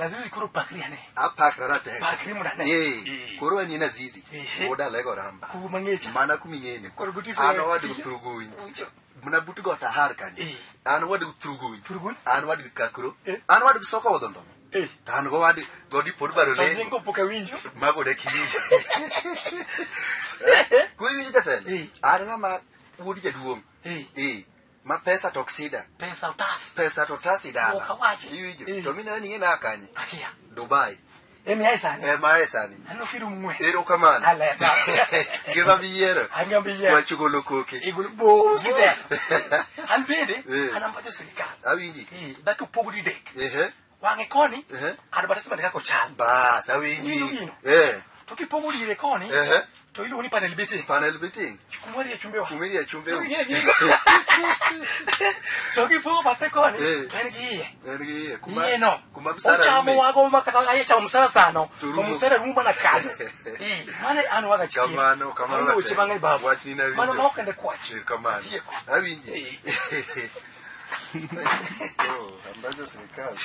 Nazizi koro pakri ane. Apakra ratego. Pakri mondo ane. Eh, Eh. koro anie Nazizi. Ehe. Wuod Alego Ramba. Kuma ng'echa. Mana kuming'ene. Koro gutiso- An owadgi Thuruguny. Ucho. Mana but got Ahar kanyo. Eh. An owadgi Thuruguny. Thuruguny? An owadgi Kakro. Eh. An owadgi Soko Odhondho. Eh. To an gowadi godi pod baro To lengo. nyingo pok awinjo. Mago de kiwinjo. Koro iwinjo jatelo? Eh. An ng'ama wuod jaduong'. Eh. Eh. Ma pesa to ok sida. Pesa otas. Pesa to tasi dala. Ok awachi. Iwinjo. Eh. To minena ni ing'e na kanye? Akia. Dubai. Emi ai sani. Ema ae sani. Aneno kirum ng'we. Erokamano. Aleta. Ngima miyiero. Angima miyiero. Wach golo koke. Igolo bo side. An bende Eh. an ambajo sirikal. Awinji. Eh, dak opog didek. Ehe. Wang'e koni Ehe. advertisement kaka ochal. Bas, awinji. Winjo gino? Eh. To kipogo diere koni Ehe. to iluongo ni panel beating. Panel beating. Kuma rie chumbewa. Kumirie chumbe. Ing'e gigo. To kipogo bathe koni Eh. to en gi iye. En gi iye. Kuma Iye no. Kuma msara Ochamo rume. wago ma kata aye chamo msara sano. To To rumo. msara rumo mana kanyo. Eh, mano an waga chiemo. Kamano, kamano. Mano weche mang'eny baba. Wachni nawinjo. Mano ma ok ende kwach. Erokamano. Atieko. Awinji. Eh. Oh, ambajo sirikal.